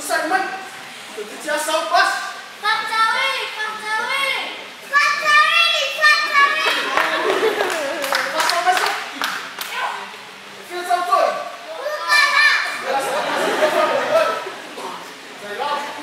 Onosai mai. Toeitiiti lava sau pasi. Faatauili, faatauili. Faatauili, faatauili. Faasao mai so'u. E fia sau toi? Ukala. Ia lasa faamolemole. Sai lava.